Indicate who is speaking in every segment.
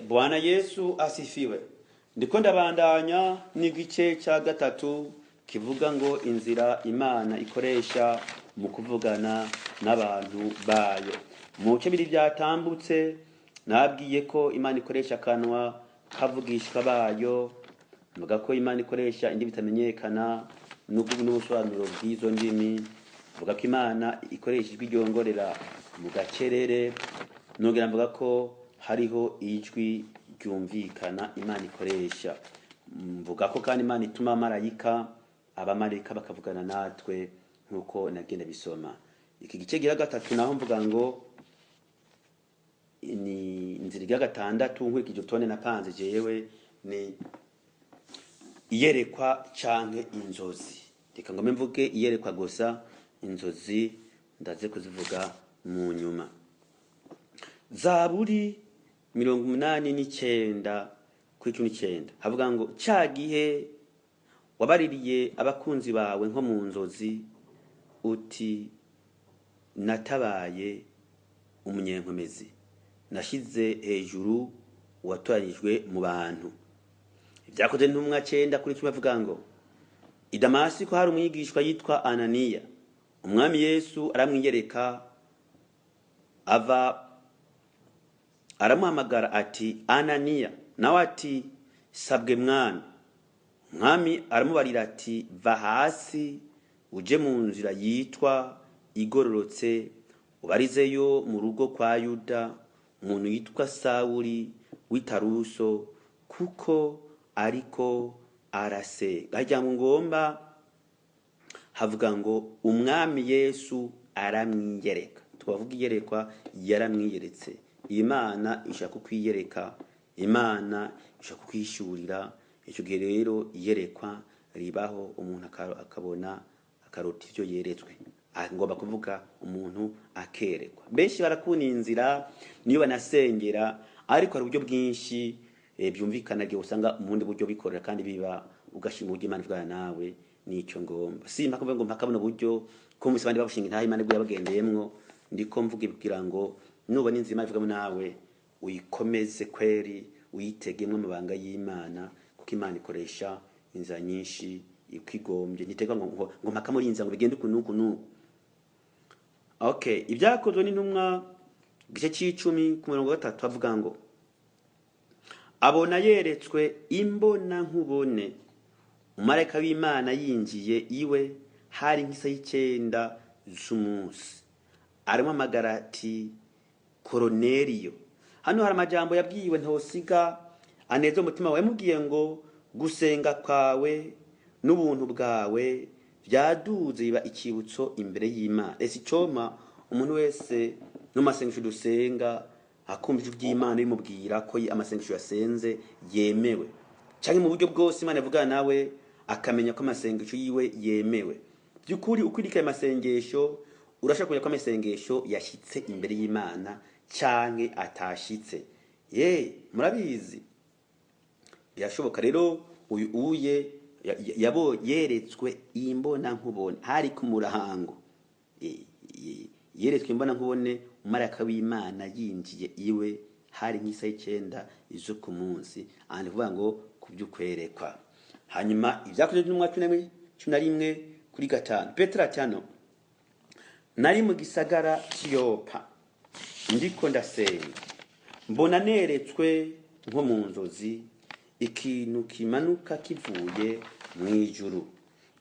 Speaker 1: Bwana Yesu asifiwe. Ndiko ndabandanya n'igice cya gatatu kivuga ngo inzira Imana ikoresha mu kuvugana n'abantu bayo. Mu bice bibiri byatambutse nabwiye ko Imana ikoresha akanwa kavugishwa bayo, mvuga ko Imana ikoresha indimi bitamenyekana n'ubusobanuro bw'izo ndimi, mvuga ko Imana ikoresha ijwi ryongorera mu gacerere, nongera mvuga ko hariho ijwi ryumvikana Imana ikoresha. Mvuga ko kandi Imana ituma abamarayika, abamarayika bakavugana natwe nk'uko nagenda bisoma. Iki gice gira gatatu naho mvuga ngo ni inzira igira gatandatu nkurikije urutonde napanze jewe, ni iyerekwa canke inzozi. Reka ngome mvuge iyerekwa gusa, inzozi ndaze kuzivuga mu nyuma. Zaburi 89 kuri 19 havuga ngo ca gihe wabaririye abakunzi bawe nko mu nzozi, uti natabaye umunyenkomezi, nashize hejuru uwatoranijwe mu bantu. Ibyakoze Intumwa 9 kuri 10 avuga ngo i Damasiko hari umwigishwa yitwa Ananiya, Umwami Yesu aramwiyereka ava aramuhamagara ati Ananiya, nawe ati sabwe Mwami. Umwami aramubarira ati va hasi uje mu nzira yitwa igororotse, ubarizeyo mu rugo kwa Yuda umuntu yitwa Sawuli w'i Taruso, kuko ariko arasenga. Harya ngo ngomba havuga ngo Umwami Yesu aramwiyereka. Twavuga iyerekwa, yaramwiyeretse. Imana ishaka kukwiyereka, Imana ishaka kukwishurira. Icyo gihe rero iyerekwa ribaho, umuntu akabona, akarota ivyo yeretswe. Ngomba kuvuga umuntu akerekwa. Benshi barakunda inzira niyo banasengera, ariko hari uburyo bwinshi byumvikana igihe usanga mu bundi buryo bikorera kandi biba, ugashima uburyo Imana ivugana nawe. Nico ngomba, si mpaka mvuge ngo mpaka buno buryo kumvise abandi babushinga intahe Imana ibwo yabagendeyemwo. Ndiko mvuga kugira ngo nubona inzira Imana ivugamo nawe uyikomeze kweri, uyitegemwo amabanga y'Imana, kuko Imana ikoresha inzira nyinshi uko igombye. Ntitega ngo mpaka muri iyi nzira ngo bigende uku n'uku n'uku. Okay, Ibyakozwe n'Intumwa igice c'icumi ku murongo wa gatatu avuga ngo abona yeretswe imbona nkubone umumarayika w'Imana yinjiye iwe, hari nk'isaha y'9 z'umunsi, aramuhamagara ati Koroneliyo. Hano hari amajambo yabwiwe ntosiga aneza umutima wawe. Yamubwiye ngo gusenga kwawe n'ubuntu bwawe byaduze biba ikibutso imbere y'Imana. Ese icoma umuntu wese no masengesho dusenga akumva ijwi ry'Imana rimubwira ko amasengesho yasenze yemewe, canke mu buryo bwose Imana ivugana nawe akamenya ko amasengesho yiwe yemewe by'ukuri, ukwirika ayo masengesho urashobora kumenya ko amasengesho yashyitse imbere y'Imana canke atashitse. Ye murabizi, birashoboka. Rero uyu uye yabo yeretswe imbona nkubone, hari ku murango. Yeretswe imbona nkubone umumarayika w'Imana yinjiye iwe, hari nk'isaha y'9 zo ku munsi. Aha ni kuvuga ngo kuby'ukwerekwa. Hanyuma Ibyakozwe n'Intumwa 11, 11 kuri 5, Petero ati hano nari mu gisagara cy'i Yopa ndiko ndasenga, mbona neretswe nko mu nzozi ikintu kimanuka kivuye mu ijuru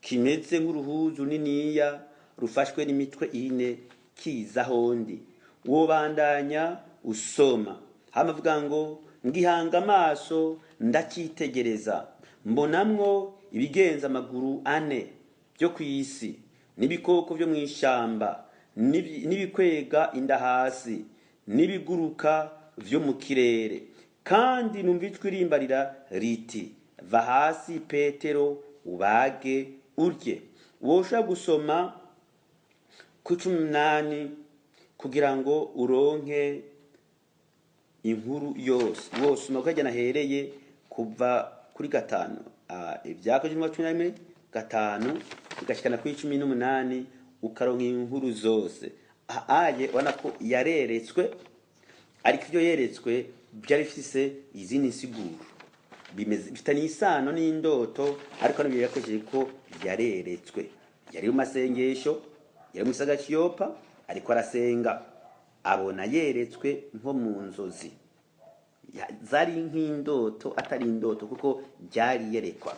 Speaker 1: kimeze nk'uruhuzu niniya rufashwe n'imitwe ine kiza ahondi. Wobandanya usoma hama avuga ngo ngihanga amaso ndacyitegereza, mbonamwo ibigenza amaguru ane byo ku isi, n'ibikoko byo mu ishyamba, n'ibikwega inda hasi, n'ibiguruka vyo mu kirere. Kandi numva ijwi rimbarira riti va hasi Petero, ubage urye. Woshobora gusoma ku 18 kugira ngo uronke inkuru yose. Wosoma uko nahereye kuva kuri 5, Ibyakozwe n'Intumwa 11:5 ugashikana kuri 18, ukaronka inkuru zose. Aye ubona ko yareretswe, ariko ibyo yeretswe Byari bifise izindi nsiguro, bimeze bifitanye isano n'indoto, ariko hano yakoresheje ko yareretswe. Yari mu masengesho, yari mu gisagara cy'i Yopa, ariko arasenga, abona yeretswe nko mu nzozi. Zari nk'indoto atari indoto, kuko byari yerekwa.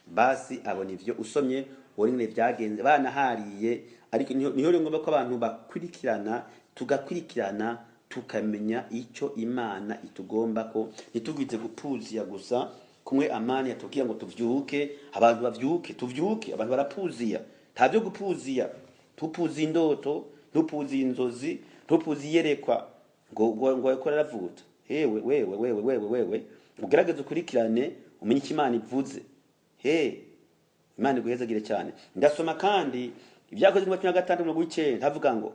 Speaker 1: Basi abona ivyo, usomye ubona ingene vyagenze, banahariye. Ariko niho rero ngombwa ko abantu bakurikirana, tugakurikirana, tukamenya icyo Imana itugomba, ko ntitugwize gupuziya gusa. Kumwe amani yatubwira ngo tuvyuke, abantu bavyuke, tuvyuke. Abantu barapuziya, nta byo gupuziya. Tupuza indoto, ntupuze inzozi, ntupuze iyerekwa ngo ngo aravuta. Hewe wewe wewe wewe wewe, ugerageze ukurikirane, umenye icyo Imana ivuze. He, Imana iguhezagire cyane. Ndasoma kandi Ibyakozwe 16:9, havuga ngo: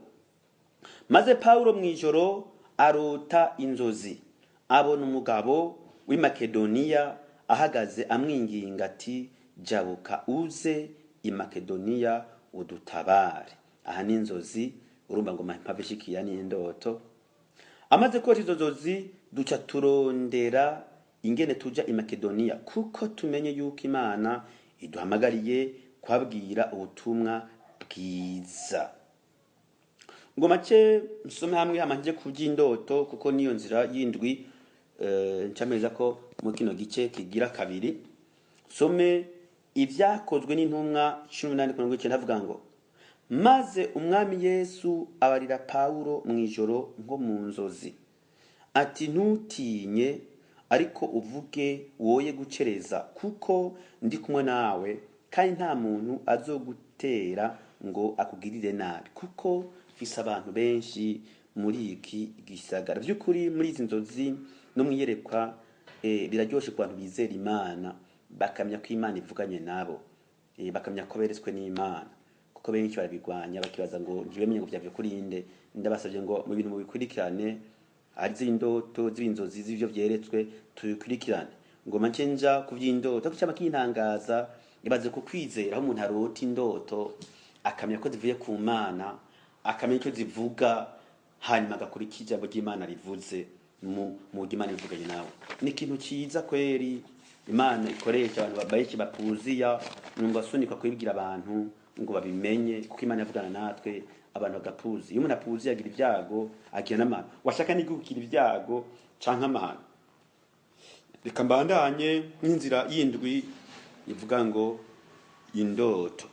Speaker 1: "Maze Pawulo mu ijoro arota inzozi, abona umugabo w'i Makedoniya ahagaze amwinginga ati: 'Jabuka uze i Makedoniya udutabare.'" Aha ni inzozi, urumva ngo mpave ishikiya n'indoto. "Amaze kurota izo nzozi, duca turondera ingene tuja i Makedoniya, kuko tumenye yuko Imana iduhamagariye kubabwira ubutumwa bwiza." Ngo make nsome hamwe hamanje ku by'indoto, kuko niyo nzira y'indwi ncameza ko mu kino gice kigira kabiri. Nsome Ibyakozwe n'Intumwa 18:90, avuga ngo: "Maze Umwami Yesu abarira Pawulo mu ijoro nko mu nzozi ati: 'Ntutinye, ariko uvuge, woye gucereza, kuko ndi kumwe nawe, kandi nta muntu azogutera ngo akugirire nabi, kuko mfise abantu benshi muri iki gisagara.'" By'ukuri muri izi nzozi no mu iyerekwa, biraryoshe ku bantu bizera Imana, bakamenya ko Imana ivuganye nabo, bakamenya ko beretswe n'Imana, kuko benshi barabigwanya, bakibaza ngo ntibamenye ngo vyavuye kuri inde. Ndabasabye ngo mu bintu mubikurikirane, ari z'indoto, z'inzozi, z'ivyo vyeretswe, tubikurikirane. Ngo make nja ku vy'indoto, ariko cyama kintangaza, ibaze ku kwizera aho umuntu arota indoto, akamenya ko zivuye ku Mana, akamenya icyo zivuga, hanyuma agakora icyo ijambo ry'Imana rivuze mu buryo Imana ivuganye nawe. Ni ikintu cyiza kweri Imana ikoresha abantu benshi bapuziya. Numva asunikwa kubibwira abantu ngo babimenye, kuko Imana yavugana natwe, abantu bagapuza. Iyo umuntu apuziye agira ibyago, agira n'amahano. Washaka n'igugira ibyago canke amahano. Reka mbandanye n'inzira y'indwi ivuga ngo indoto.